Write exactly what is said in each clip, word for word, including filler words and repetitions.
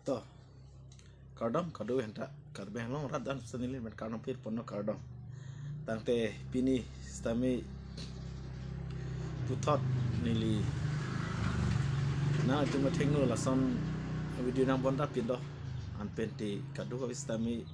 To, kardom kado henta Karbi Anglong rat dan seni neli pen kardom pir pono kardom. Tangte pini sitame puthot neli nangtum athengno lason video nang bonta pilo. Anpen te kado kave sitame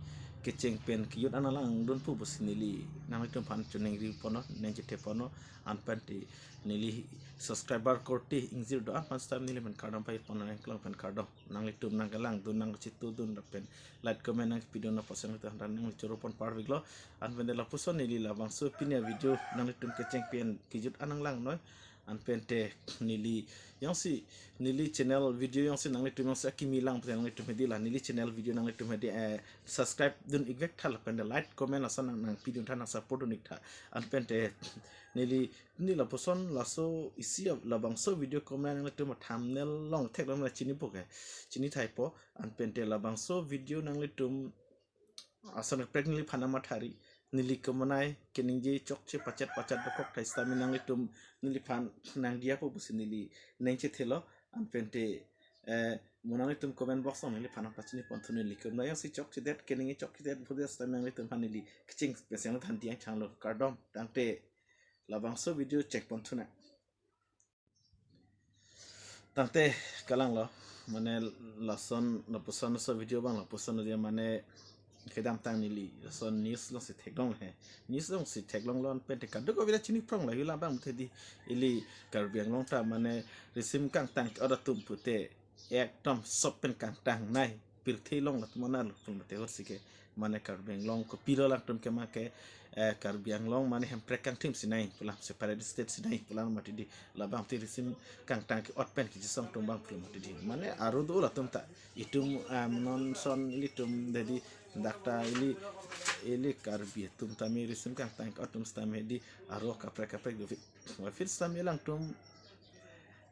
kecheng pen kejut an langdun pu pusi neli nangtum aphan choningri pono, neng chethe pono, anpen te neli subscriber korte ingjir do-an aphan sitame neli pen kardom pir pono, nangkelong pen kardom. Nanglitum nangkelangdun, nangchetudun lapen like comment nangpidun apotsi nanglitum aphan nangli choro pon parviklo. Anpen te lapuson neli labangso pini avideo nanglitum kecheng pen kejut an nanglangnoi. Anpen te neli jongsi neli channel video jongsi nanglitum jongsi akimi lang pute nanglitum hedi la neli channel video nanglitum hedi, eh, subscribe dun-ik vek tha lapen te like comment ason nang nangpidun tha, nang support dun-ik tha. Anpen te neli neli lapuson laso isi labangso video comment nanglitum thumbnail along theklong la chinipo ke, chini thaipo. Anpen te labangso video nanglitum ason kaprek neliphan nangmathari, neli kemanai keningje chokche pachet pachet dokok thai sitame nanglitum neliphan nangdiya po pusi neli neng chethelo. Anpen te, eh, mo nanglitum comment box along neliphan nangpachini ponthu, neli kemanai jongsi chokchedet, keningje chokchedet, bhudet sitame nanglitum aphan neli kecheng peseng than diya changlo, kardom. Tangte labangso video chek ponthu na. Tangte kalanglo, mane lason lapuson laso video abang lapuson dia mane kedamtang neli lason news alongsi theklong he. News alongsi theklonglo anpen te kado kave chini prong la hula abang muthe di, ili Karbi Anglong ta mane risim kangtang ke-ot atum pute ekdom sop pen kangtangnei, pirthe along latum anarlo tum te hor si ke. Mane Karbi Anglong kopilo alangtum ke make, eh, Karbi Anglong mane hemprek kangthim sinei pu alam, separate state sinei pu alam mati di, labang te risim kangtang ke-ot pen kechesong atum abang pu alam mati di. Mane aro do latum ta, itum, em, non son ilitum dedi, dak ta ili, ili Karbi atum tame risim kangtang ke-ot atum sitame di aro kaprek kaprek dovik. Wafit sitame alangtum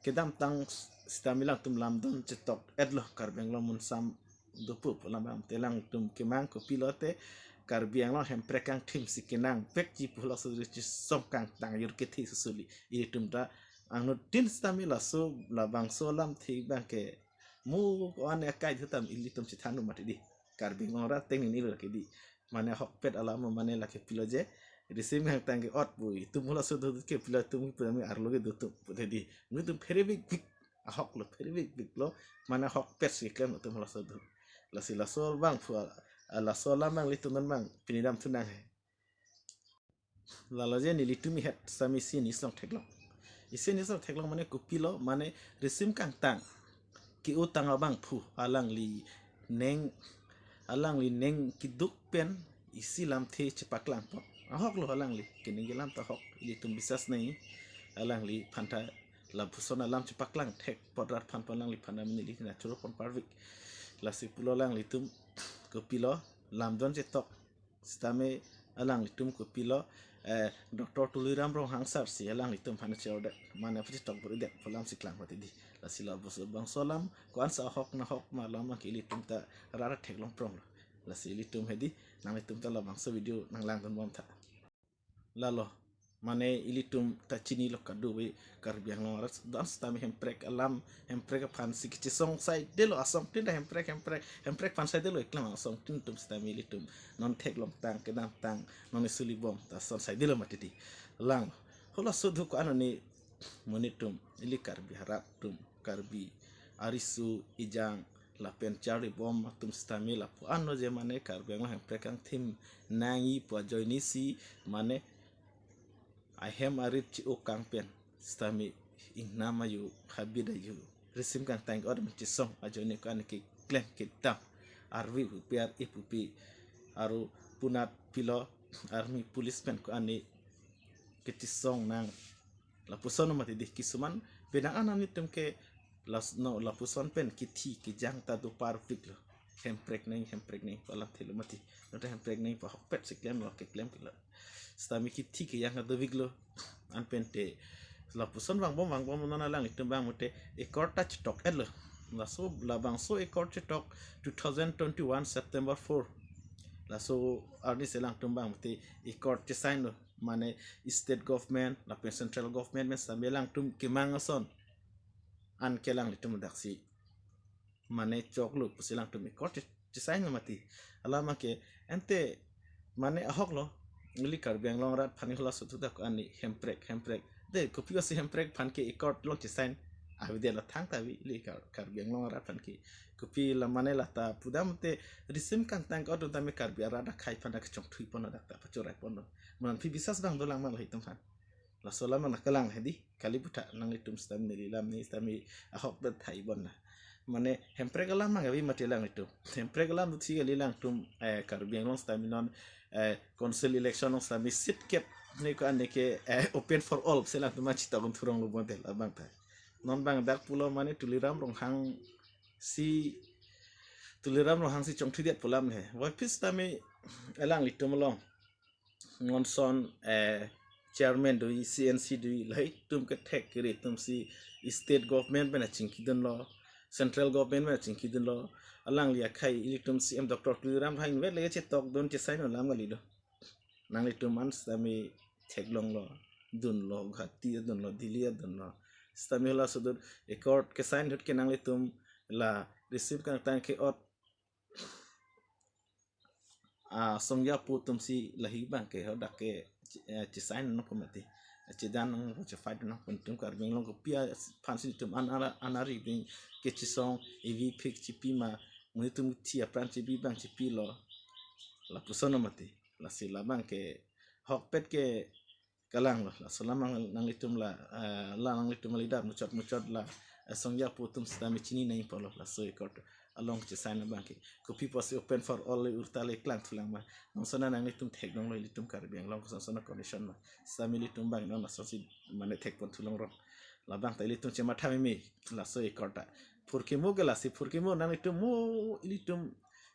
kedamtang sitame alangtum lamdon chetok-etlo Karbi Anglong munsam dopo pu alam abang te alangtum kemang kopilo te Karbi Anglong hemprek kangthim si kenangvekji pu laso dri chesong kangtang jor kethe susuli. Ilitum ta anuttin sitame laso labangso alamthe abang ke mo ko-an akai thutam ilitum chethan mati di. Karbi Anglong rat ateng neli lo ke di. Mane ahokpet alam mane lake pilo je, risim kangtang ke-ot pu itum hula so do ke pilo atum pu ami arlo ke do tum pu di. Nelitum phere bik bik, ahok lo, phere bik bik lo, mane ahokpet si klem atum hula so do. Lasi laso abang pu, ah, laso alam abang ilitum non abang pini damthu nang he. Lalo je nelitum ihet sitame isi news along theklong. Isi news along theklong mane kopilo, mane risim kangtang ke-o tang abangphu alangli neng, alangli neng keduk pen isi lamthe chepaklangpo. Ahoklo alangli keningje alam ta ahok, ilitum bisas nai alangliphan ta lapuson alam chepaklang thek apot rat aphan pu alangliphan neli neli na choro pon parvik. Lasi pulo alanglitum kopilo lamdon chetok sitame alanglitum kopilo, eh, Doctor Tuliram Ronghang sir si alanglitum aphan che-order mane pachetok bor-idet pu alam si klang mati di. Lasi labangso alam ko-ansa ahok nahok ma alam ke ilitum ta rara theklong pronglo. Lasi ilitum hedi, nanglitum ta labangso video nanglangdun bom tha. Lalo, mane ilitum ta chinilo kadokave Karbi Anglong arat dan sitame hemprek alam, hemprek aphan si kechesong saidelo, asongtin ta hemprek, hemprek, hemprek aphan saidelo eklem, asongtin atum sitame ilitum non theklongtang, kedamtang, non isuli bom ta ason saidelo mati di. Lang, halaso do ko-an ani monit atum, ili Karbi harap atum, Karbi ariso ejang lapen charlibom atum sitame lapu-an lo je mane Karbi Anglong hemprek kangthim nangji pu ajoine si mane ahem arit che-o kang pen sitame ingnam ajo, habit ajo, risim kangtang ke-ot pen chesong ajoine ko-an keklem kedam, arve pupe, ar-e pupe, aro punat pilo, army, police pen ko-an kechesong nang. Lapuson mati di, kisuman penang an nelitum ke las no lapuson pen kithi kejang ta do parviklo. Hemprek nangji, hemprek nangji pu alam thelo mati. Note hemprek nangji pu ahokpet si klemlo, keklem kelo. Sitame kithi kejang ta dovik lo. Anpen te lapuson vangbom vangbom non alanglitum abang mute accord ta chetok-etlo. Laso labangso accord chetok two thousand twenty-one September four. Laso arni si alangtum abang mute accord che-sign lo. Mane state government lapen central government pen sitame alangtum kemang ason an ke alanglitum daksi mane choklo pusi alangtum accord che-, chesign lo mati. Alam ke ante mane ahok lo. Ili Karbi Anglong arat aphan ke halaso thu dak ani hemprek, hemprek. De kopi apotsi hemprek aphan ke accord along chesign? Avedet lo, thangta ave ili Kar-, Karbi Anglong arat aphan ke. Kopi la mane lata pudam te risim kangtang ke-ot tame Karbi arat akhei aphan ke chongthui pon dak ta pachorai pon lo. Mane aphi biswas abang dolang ma lo itum aphan. Laso alam nangkalang hedi, kali puthot nanglitum sitame neli alam ni sitame ahok ta thai bon na. Mane hemprek alam abang ave mati alanglitum. Hemprek alam thu kali alangtum, eh, Karbi Anglong sitame non, eh, council election along sitame seat kep ne ko-an ne ke, eh, open for all pusi alangtum ma chitok un thurong lo bon tel abang ta. Non abang dak pulo mane Tuliram Ronghang si, Tuliram Ronghang si chongthudet pu alam he. Voiphit sitame alanglitum along non ason, eh, chairman do, C N C do, lahei atum kethek kere atum si state government pen achingki dunlo, central government pen achingki dunlo. Alangli akhei ilitum C M Doctor Tuliram Ronghang vet lege chetok dun chesign alam kali do. Nanglitum an sitame theklong lo, dunlo, Guwahati dunlo, Delhi dunlo. Sitame halaso dun accord kesign ahut ke nanglitum la risim kangtang ke-ot asong japo atum si lahei abang ke hadak ke, eh, chesign nangpo mati. Chedan nangpo, chefight nangpo, itum Karbi Anglong kopi aphansi itum an, an, an ari ding kechesong, evi phik chepi ma, monit atum thi apran chebi abang chepilo. Lapuson lo mati. Lasi labang ke ahokpet ke kalang lo. Laso alam nang, nanglitum la, eh, la nanglitum leader muchot muchot la, eh, asong japo atum sitame chini nangpo lo. Laso accord along chesign abang ke. Kopi apotsi open for all le urta le klang thulang ma. Nonson nanglitum theklong lo ilitum Karbi Anglong koson son condition ma. Sitame ilitum abang non asonsi mane thek pon thulong rong. Labang ta ilitum chematha meme laso accord ta. Phurkimo ke lasi phurkimo nanglitum mo ilitum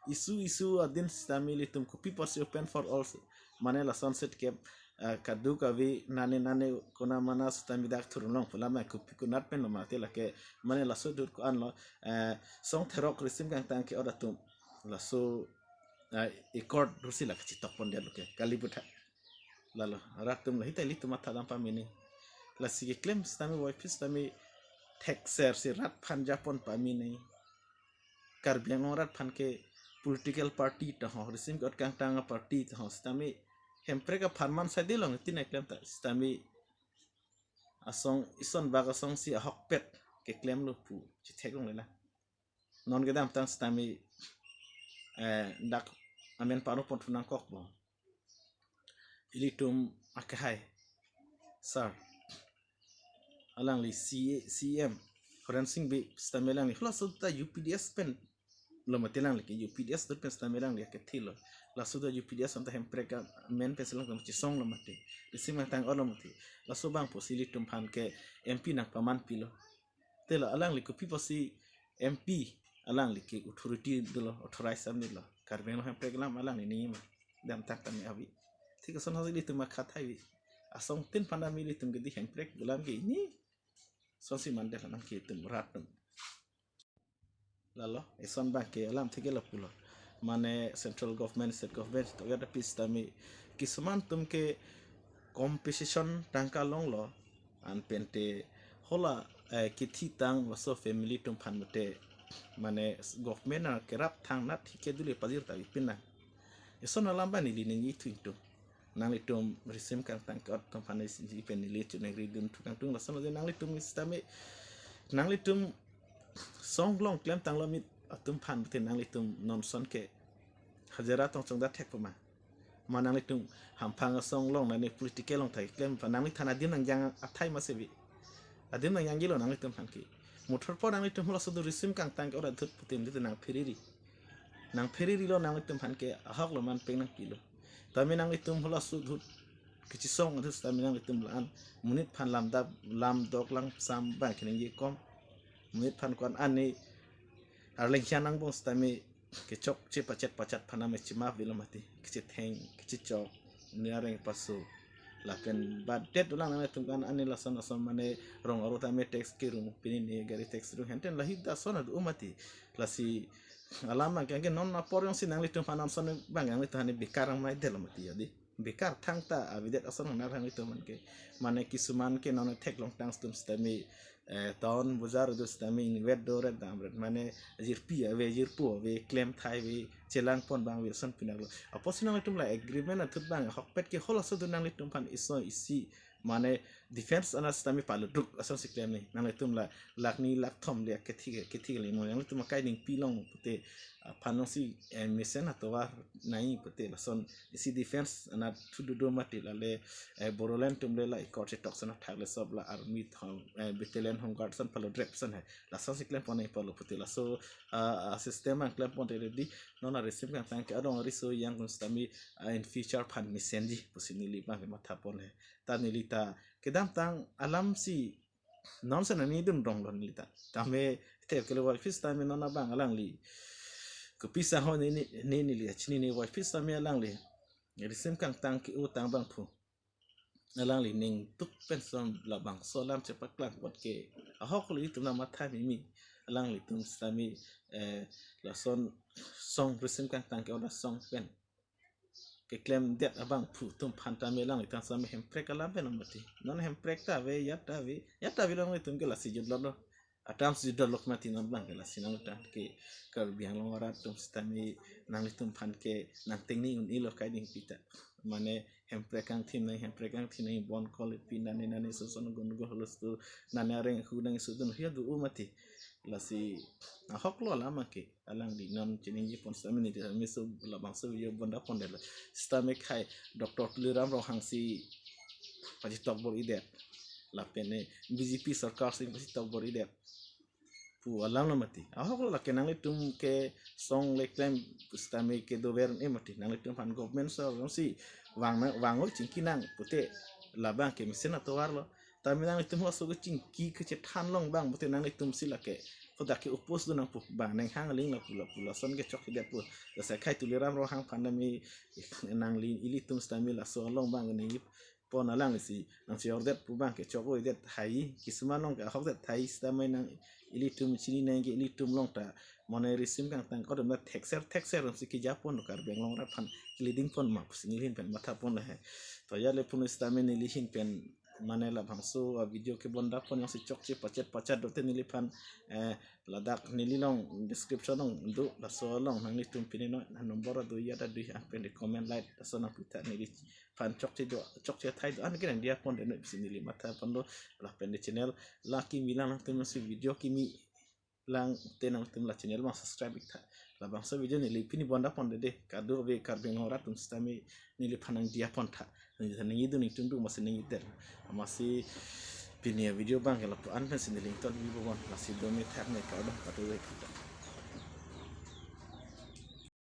issue issue adin sitame ilitum kopi apotsi open for all si. Mane lason seat kep, eh, kadokave nane nane kona mana sitame dak thurlong pu alam kopi konat pen lo mati lake mane laso dur ko-an lo, eh, asong therok risim kangtang ke-ot atum. Laso, eh, accord rusi lake chitok pondet lo ke kali puthot. Lalo rat atum lahei ta ilitum matha dam pame nang. Lasi keklem sitame voiphit sitame thekser si rat aphan japon pame nang. Karbi Anglong arat aphan ke political party ta ho, risim ke-ot kangtang aparty ta ho, sitame hemprek aphan man sai de long tin keklem ta, sitame asong ison bak asong si ahokpet keklem lo pu chetheklongle lang. Non kedamtang sitame, eh, dak amen paro pon thu nangkok bo. Ilitum akehai, sir, alangli C A, C M Horen Sing Bey sitame alangli halaso ta U P D S pen lo mati, alangli ke U P D S dur pen sitame alangli akethe lo. Laso ta U P D S anta hemprek amen pen si alangtum chesong lo mati. Risim kangtang ke-ot lo mati. Laso abang pusi ilitum aphan ke M P nangpaman pilo. Te la alangli kopi apotsi M P, alangli ke authority dolo, authorized am dolo. Karbi Anglong hemprek alam alangli nangji ma. Damtang tame ave. Thik ason hasi ilitum akhathai ave. Asong tin aphan tame ilitum ke di hemprek alam ke ini. Asonsi mandet nang ke itum rat atum. Lalo, ison abang ke alam thik ke lapulo. Mane central government, state government, to ya da pis tame kisuman atum ke compensation tangka longlo, an pente hala, eh, kethitang laso family atum aphan mate, mane government akerap thangnat thik ke duli pajir ta ipin nang. Ison alam abang neli ningje thu ingtung. Nanglitum risim kangtang ke-ot atum aphan isi pen neli chuneng ridun thu kangtung lason lo nanglitum sitame, nanglitum song long klemtanglo mit atum aphan mate nanglitum non ason ke hajira tong chongda thek puma. Ma nanglitum hamphang asong long nani political long thai klem aphan nangli than adim nangjang athai ma sebi. Adim nangjang gilo nanglitum aphan ke. Muthor po nanglitum halaso dun risim kangtang ke-ot ahut putin litu nang phiriri. Nang phiriri lo nanglitum aphan ke ahok lo man peng nangpilo. Tame nanglitum halaso ahut kechisong ahut tame nanglitum la-an monit aphan lamdap lamdok langsam abang keningje kom. Monit aphan ko-an ani arleng hian angbong sitame kechokche pachet pachat aphan tame chimap velo mati. Kechetheng, kechechok, ne areng paso. Lapen badet dolang nanglitum ko-an ani lason ason mane rong aro tame tax kerung, pini ne gari tax rung henten lahei ta ason adu mati. Lasi alam abang ke non apor jongsi nanglitum aphan ason abang nanglitum aphan bekar mai delo mati ya di. Bekar thangta avedet ason nang nanglitum aphan ke. Mane kisuman ke non theklong tang atum sitame eh, town bojar do sitame inutvet doret damret, mane jirpi ave, jirpo ave, klem thai ave, chelang pon abang ave, lason pinanglo. Apotsi nanglitum la agreement athut abang ahokpet ke halaso do nanglitum aphan iso isi, mane defense anat sitame paludruk asonsi klem ni. Nanglitum la lakh ni lakh thom le kethi kethi le mo, nanglitum akai ningpi long pute, ah, aphan nangsi, eh, mesen atovar nai pute lason isi defense anat thu dodo mati. Lale, eh, Bodoland atum le la ikor chetok sana thak le sob la army thom, eh, battalion home guard ason paludrep ason he. Lasonsi klem pon nai pulo pute laso, ah, ah, system abang klem pon te ready. Non arisim kangtang ke adong ariso yang atum sitame, ah, in future aphan mesenji pusi neli abang ke matha pon he. Ta neli ta kedamtang alamsi non sana neli dun rong lo neli ta. Tame te kele wifi sitame non abang alangli kopisa ho ni ni ni neli achini ni wifi sitame alangli risim kangtang ke-o tang abangphu alangli ning tuk pen som labangso alam chepaklang pot ke ahok lo itum na matha mimi. Alanglitum sitame, eh, lason song risim kangtang ke-o la song pen keklem det abangphu atum aphan tame alanglitum sitame hemprek alam pen mati. Non hemprek ta ave, yat ta ave, yat ta ave, alanglitum ke lasi jut lo lo. Atam si jut lo mati non abang ke lasi nang ta ke Karbi Anglong arat atum sitame nanglitum aphan ke nang tengni un-elo kai ding pita. Mane hemprek angthin nai, hemprek angthin nai, bon kol pi nane nane soson gun go holos tu nane areng hu nang sudun hiya do-o mati. Lasi ahok lo alam ke alangli non chiningji pon sitame neli ta meso labangso video bonda pon det lo. Sitame khai Doctor Tuliram Ronghang si pachitok bor-idet, lapen ne B J P sorkar si pachitok bor-idet pu alam lo mati. Ahok lo lake nanglitum ke song le klem sitame kedover e mati. Nanglitum aphan government so si vang na vang oi chingki nang pute labang ke mesen atovar lo. Tame nanglitum laso kechingki kechethan along abang pute nanglitum si lake kodak ke oppose do nangpo abang neng hang aling lapu lapu lason ke chokche det po. Jasa khai Tuliram Ronghang aphan tame nangli ilitum sitame laso along abang ne pon alangli si nang si ordet pu abang ke chok-o-idet hai, kisuman along ke ahok det hai sitame nang ilitum chini nang ke ilitum along ta mane risim kangtang kodom ta thekser thekser si keja pon Karbi Anglong arat aphan leading pon ma pusi neli ahin pen matha pon he. To ya le pun sitame neli ahin pen mane labangso a video ke bonda pon yang si chokche pachet pachet dote neliphan, eh, ladak neli along description along do laso along nanglitum pini non number do ya ta do ya pen comment like laso nang pita neli aphan chokche do chokche thai do an ke nang diya pon det noi pusi neli matha pon lo. Lapen ne channel la kimi lang nangtum si video kimi lang te nangtum la channel abang subscribe ik tha. Labangso video neli pini bonda pon det de kado ave Karbi Anglong arat atum sitame neliphan nang diya pon tha. Neli ta ningje do ningtum do masi ningje det. Masi pini a video abang ke lapu an pen si neli ton bi bo bon lasi do me thak ne kado kado ave.